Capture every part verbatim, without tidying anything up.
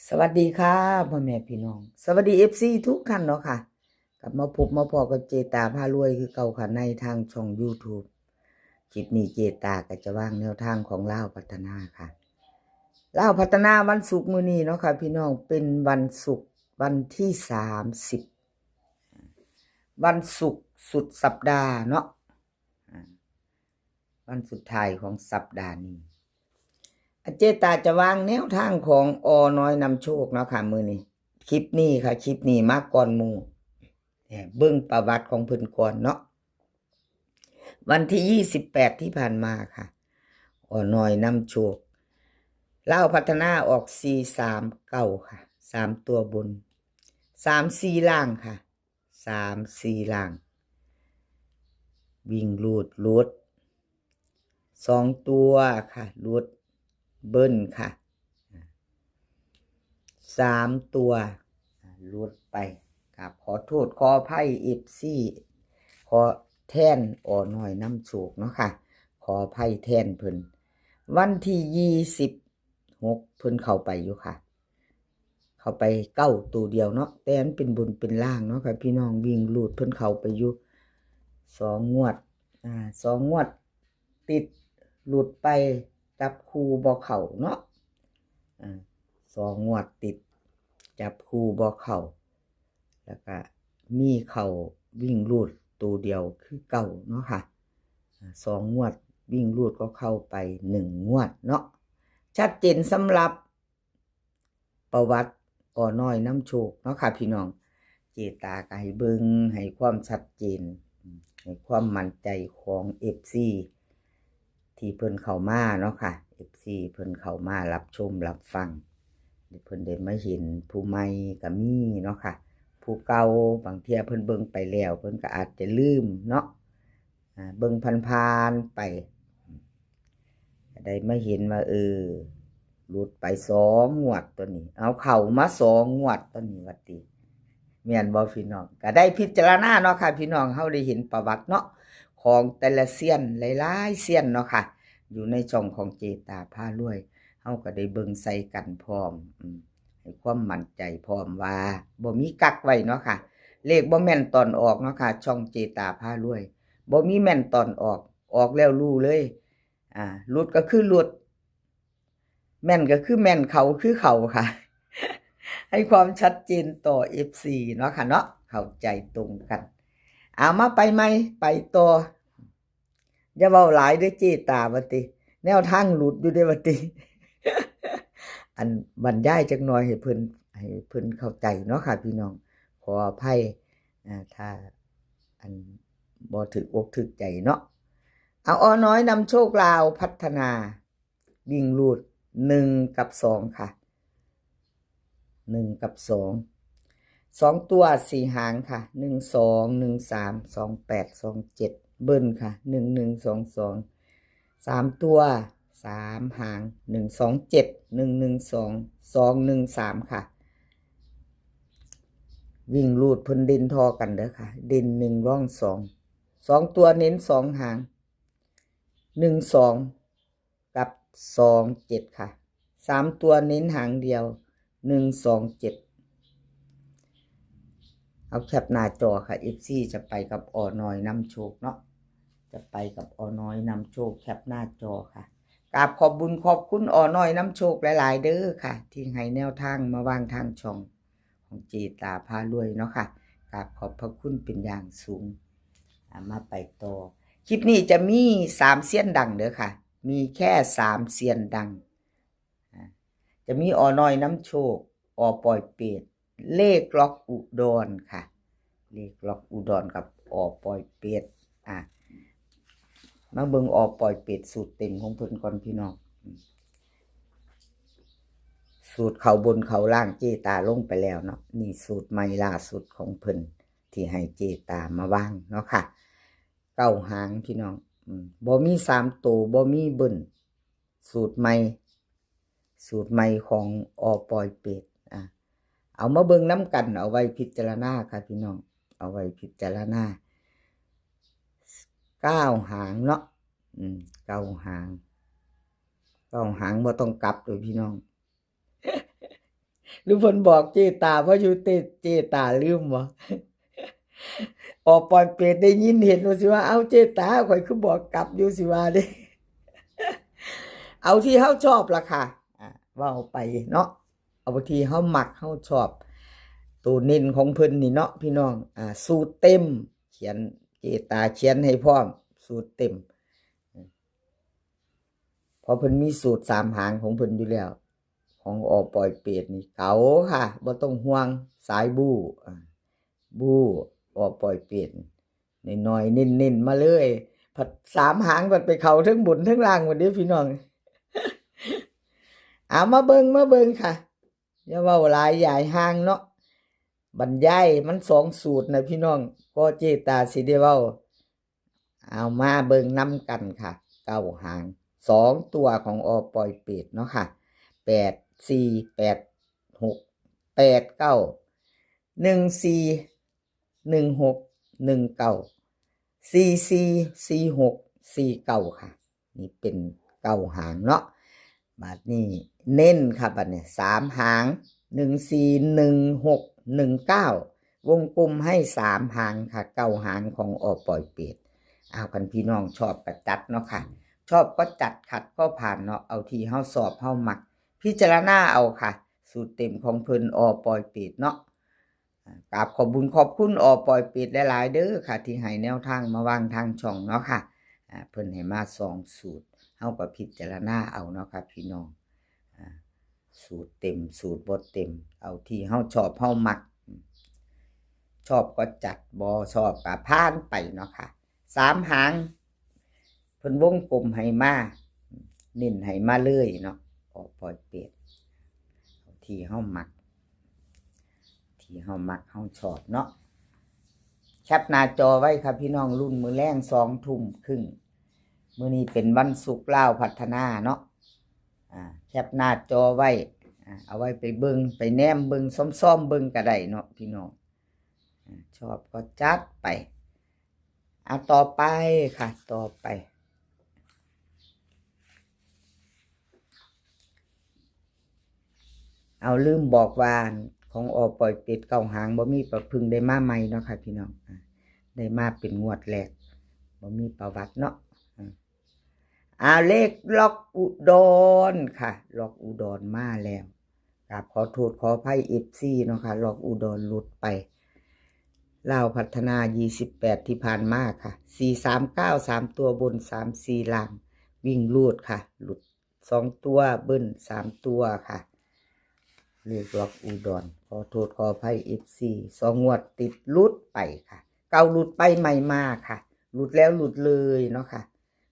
สวัสดีค่ะพ่อแม่พี่น้อง สวัสดี เอฟซี ทุกท่านเนาะค่ะ กลับมาพบมาพ้อกับเจตาพารวยคือเก่าค่ะ ในทางช่อง YouTube คลิปนี้เจตาก็จะวางแนวทางของลาวพัฒนาค่ะ ลาวพัฒนาวันศุกร์มื้อนี้เนาะค่ะ พี่น้อง เป็นวันศุกร์วันที่สามสิบ วันศุกร์สุดสัปดาห์เนาะ อ่า วันสุดท้ายของสัปดาห์นี้ อาเจตาจะวางแนวทางของอน้อยนำโชคเนาะค่ะ มื้อนี้ คลิปนี้ค่ะ คลิปนี้มาก่อนหมู่ เบิ่งประวัติของเพิ่นก่อนเนาะ วันที่ยี่สิบแปดที่ผ่านมาค่ะ อน้อยนำโชค ลาวพัฒนาออก สี่สามเก้า ค่ะ สามตัวบน สามสี่ล่างค่ะ สามสี่ล่าง วิ่งรูดหลุด สองตัวค่ะ หลุด เบิ้ลค่ะ สามตัว หลุดไป ครับ ขอโทษขออภัย เอฟซี ขอแทนอน้อยนำโชคเนาะค่ะ ขออภัยแทนเพิ่น วันที่ยี่สิบหก เพิ่นเข้าไปอยู่ค่ะ เข้าไปเก้าตัวเดียวเนาะ แต่มันเป็นบนเป็นล่างเนาะค่ะ พี่น้อง วิ่งรูดเพิ่นเข้าไปอยู่ สองงวด อ่า สองงวดติด หลุดไป จับคู่บ่เข้าเนาะ อ่า สองงวดติด จับคู่บ่เข้า แล้วก็มีเข้าวิ่งรูดตัวเดียวคือเก่าเนาะค่ะ อ่า สองงวดวิ่งรูดก็เข้าไปหนึ่งงวดเนาะ ชัดเจนสำหรับประวัติอน้อยนำโชคเนาะค่ะ พี่น้อง เจตาก็ให้เบิ่งให้ความชัดเจน ให้ความมั่นใจของ เอฟซี ที่เพิ่นเข้ามาเนาะค่ะ เอฟซี เพิ่นเข้ามารับชมรับฟัง เพิ่นได้มาเห็นผู้ใหม่ก็มีเนาะค่ะ ผู้เก่าบางเทื่อเพิ่นเบิ่งไปแล้ว เพิ่นก็อาจจะลืมเนาะ อ่า เบิ่งผ่านๆไป ก็ได้มาเห็นว่า เออ หลุดไปสองงวดตัวนี้ เอาเข้ามาสองงวดตัวนี้ว่าติ แม่นบ่พี่น้อง ก็ได้พิจารณาเนาะค่ะ พี่น้อง เฮาได้เห็นประวัติเนาะ ของแต่ละเซียนหลายๆเซียนเนาะค่ะ อยู่ในช่องของเจตาพารวย เฮาก็ได้เบิ่งใส่กันพร้อม อืม ให้ความมั่นใจพร้อมว่าบ่มีกักไว้เนาะค่ะ เลขบ่แม่นตอนออกเนาะค่ะ ช่องเจตาพารวย บ่มีแม่นตอนออก ออกแล้วรู้เลย อ่า หลุดก็คือหลุด แม่นก็คือแม่น เข้าคือเข้าค่ะ ให้ความชัดเจนต่อ เอฟซี เนาะค่ะเนาะ เข้าใจตรงกัน เอามาไปใหม่ ไปต่อ อย่าเว้าหลายเด้อเจตาว่าติ แนวทางหลุดอยู่เด้อว่าติ อันบรรยายจักหน่อยให้เพิ่น ให้เพิ่นเข้าใจเนาะค่ะ พี่น้อง ขออภัย อ่า ถ้า อันบ่ถืกอกถืกใจเนาะ เอาอน้อยนำโชคลาวพัฒนา วิ่งรูด หนึ่งกับสองค่ะ หนึ่งกับสอง สองตัวสี่หางค่ะ หนึ่งสอง หนึ่งสาม สองแปด สองเจ็ด เบิ้ลค่ะ หนึ่งหนึ่ง สองสอง สามตัว สามหาง หนึ่งสองเจ็ด หนึ่งหนึ่งสอง สองหนึ่งสาม ค่ะ วิ่งรูดเพิ่นเด่นท่อกันเด้อค่ะ เด่นหนึ่ง ร่องสอง สองตัวเน้นสองหาง หนึ่งสอง กับ สองเจ็ด ค่ะ สามตัวเน้นหางเดียว หนึ่งสองเจ็ด เอาแคปหน้าจอค่ะ เอฟซี จะไปกับอน้อยนำโชคเนาะ จะไปกับอน้อยนำโชค แคปหน้าจอค่ะ กราบขอบบุญขอบคุณอน้อยนำโชคหลายๆเด้อค่ะ ที่ให้แนวทางมาวางทางช่องของเจตาพารวยเนาะค่ะ กราบขอบพระคุณเป็นอย่างสูง อ่ะ มาไปต่อ คลิปนี้จะมีสามเซียนดังเด้อค่ะ มีแค่สามเซียนดัง อ่ะ จะมีอน้อยนำโชค อปอยเปต เลขล็อกอุดรค่ะ เลขล็อกอุดรกับอปอยเปต อ่ะ มาเบิ่งอปอยเปตสูตรเต็มของเพิ่นก่อนพี่น้อง สูตรเข้าบนเข้าล่างเจตาลงไปแล้วเนาะ นี่สูตรใหม่ล่าสุดของเพิ่น ที่ให้เจตามาวางเนาะค่ะ เก้าหางพี่น้อง อืม บ่มีสามตัว บ่มีเบิ้ล สูตรใหม่ สูตรใหม่ของอปอยเปต อ่ะ เอามาเบิ่งนำกัน เอาไว้พิจารณาค่ะพี่น้อง เอาไว้พิจารณา เก้าหางเนาะ อืม เก้าหาง เก้าหางบ่ต้องกลับเลยพี่น้อง หรือเพิ่นบอกเจตา เพราะอยู่เต เจตาลืมบ่ ออกปอยเปตได้ยินเห็นว่าสิว่า "เอ้า เจตา ข่อยคือบอกกลับอยู่" สิว่าเด้ เอาที่เฮาชอบล่ะค่ะ อ่า เว้าไปเนาะ เอาที่เฮามักเฮาชอบ ตัวเน้นของเพิ่นนี่เนาะพี่น้อง อ่า สูตรเต็ม เขียน เจตาเขียนให้พร้อม สูตรเต็ม เพราะเพิ่นมีสูตรสามหางของเพิ่นอยู่แล้ว ของ อ.ปอยเปตนี่เก๋าค่ะ บ่ต้องห่วง สายบู๊ อ่า บู๊ อ.ปอยเปต น้อยๆ เน้นๆ มาเลย ผัดสามหางผัดไปเข้าทั้งบนทั้งล่างหมดเด้อพี่น้อง เอามาเบิ่ง มาเบิ่งค่ะ อย่าเว้าหลายยายห่างเนาะ บรรยายมันสองสูตรนะพี่น้อง ก็เจตาสิได้เว้า เอามาเบิ่งนำกันค่ะ เก้าหาง สองตัวของ อ.ปอยเปตเนาะค่ะ แปดสี่ แปดหก แปดเก้า หนึ่งสี่ หนึ่งหก หนึ่งเก้า สี่สี่ สี่หก สี่เก้า ค่ะ นี่เป็นเก้าหางเนาะ บาดนี้เน้นค่ะ บาดนี้สามหาง หนึ่งสี่ หนึ่งหก หนึ่งเก้า วงกลมให้สามหางค่ะ เก้าหางของ อ.ปอยเปต เอา คันพี่น้องชอบก็จัดเนาะค่ะ ชอบก็จัด ขัดก็ผ่านเนาะ เอาที่เฮาชอบเฮามัก พิจารณาเอาค่ะ สูตรเต็มของเพิ่น อ.ปอยเปตเนาะ อ่า กราบขอบบุญขอบคุณ อ.ปอยเปตหลายๆ เด้อค่ะ ที่ให้แนวทางมาวางทางช่องเนาะค่ะ อ่า เพิ่นให้มาสองสูตร เฮาก็พิจารณาเอาเนาะค่ะพี่น้อง อ่า สูตรเต็ม สูตรบ่เต็ม เอาที่เฮาชอบเฮามัก ชอบก็จัด บ่ชอบก็ผ่านไปเนาะค่ะ สามหาง เพิ่นวงกลมให้มา เน้นให้มาเลยเนาะ อ.ปอยเปต ที่เฮามัก ที่เฮามักเฮาชอบเนาะ แคปหน้าจอไว้ค่ะพี่น้อง รุ่นมื้อแลงสองทุ่มครึ่ง มื้อนี้เป็นวันศุกร์ลาวพัฒนาเนาะ อ่า แคปหน้าจอไว้ อ่า เอาไว้ไปเบิ่ง ไปแนมเบิ่ง ซ่อมๆ เบิ่งก็ได้เนาะพี่น้อง อ่า ชอบก็จัดไป อ่ะ ต่อไปค่ะ ต่อไป เอา ลืมบอกว่าของ อ.ปอยเปต เก้าหาง บ่มีประ เพิ่งได้มาใหม่เนาะค่ะพี่น้อง อ่ะ ได้มาเป็นงวดแรก บ่มีประวัติเนาะ อ่ะ อ่า เลขล็อกอุดรค่ะ ล็อกอุดรมาแล้ว กราบขอโทษขออภัย เอฟซี เนาะค่ะ ล็อกอุดรหลุดไป ลาวพัฒนา ยี่สิบแปด ที่ผ่านมาค่ะ สี่สามเก้า สามตัวบน สามสี่ ล่าง วิ่งรูดค่ะ หลุดสองตัว เบิ้ลสามตัวค่ะ เลขล็อกอุดร ขอโทษขออภัย เอฟซี สองงวดติดหลุดไปค่ะ เก่าหลุดไปใหม่มาค่ะ หลุดแล้วหลุดเลยเนาะค่ะ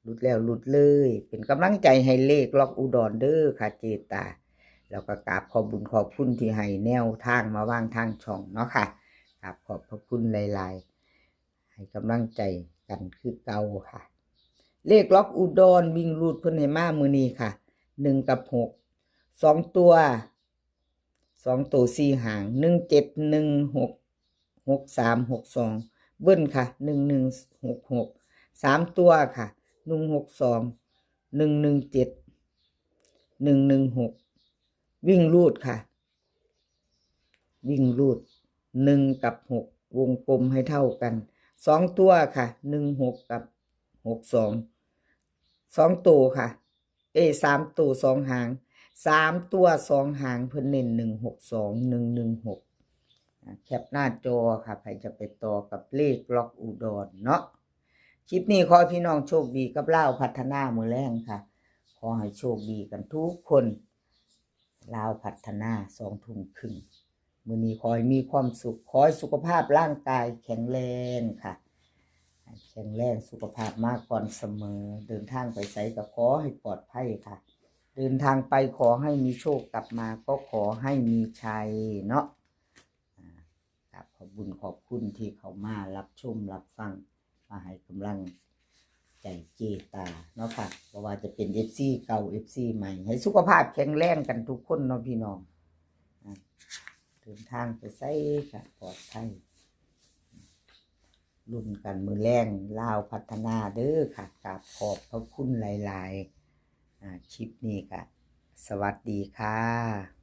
หลุดแล้วหลุดเลย เป็นกำลังใจให้เลขล็อกอุดรเด้อค่ะ เจตา แล้วก็กราบขอบบุญขอบคุณที่ให้แนวทางมาวางทางช่องเนาะค่ะ กราบขอบพระคุณหลายๆ ให้กำลังใจกันคือเก่าค่ะ เลขล็อกอุดรวิ่งรูดเพิ่นให้มามื้อนี้ค่ะ หนึ่งกับหก สองตัว สองตัวสี่หาง หนึ่งเจ็ด หนึ่งหก หกสาม หกสอง เบิ้ลค่ะ หนึ่งหนึ่งหกหก สามตัวค่ะ หนึ่งหกสอง หนึ่งหนึ่งเจ็ด หนึ่งหนึ่งหก วิ่งรูดค่ะ วิ่งรูด หนึ่งกับหก วงกลมให้เท่ากัน สองตัวค่ะ หนึ่งหก กับ หกสอง สองตัวค่ะ เอ้ย สามตัวสองหาง สามตัวสองหาง เพิ่นเน้น หนึ่งหกสอง หนึ่งหนึ่งหก อ่า แคปหน้าจอค่ะ ใครจะไปต่อกับเลขล็อกอุดรเนาะ คลิปนี้ขอให้พี่น้องโชคดีกับลาวพัฒนามื้อแลงค่ะ ขอให้โชคดีกันทุกคน ลาวพัฒนา สองทุ่มครึ่ง มื้อนี้ขอให้มีความสุข ขอให้สุขภาพร่างกายแข็งแรงค่ะ ให้แข็งแรง สุขภาพมาก่อนเสมอ เดินทางไปไสก็ขอให้ปลอดภัยค่ะ เดินทางไปขอให้มีโชค กลับมาก็ขอให้มีชัยเนาะ อ่า กราบขอบบุญขอบคุณที่เข้ามารับชมรับฟัง มาให้กำลังใจเจตาเนาะค่ะ บ่ว่าจะเป็น เอฟซี เก่า เอฟซี ใหม่ ให้สุขภาพแข็งแรงกันทุกคนเนาะพี่น้อง อ่า เดินทางไปไสก็ปลอดภัย ลุ้นกันมื้อแลง ลาวพัฒนาเด้อค่ะ กราบขอบพระคุณหลายๆ อ่า คลิปนี้ก็สวัสดีค่ะ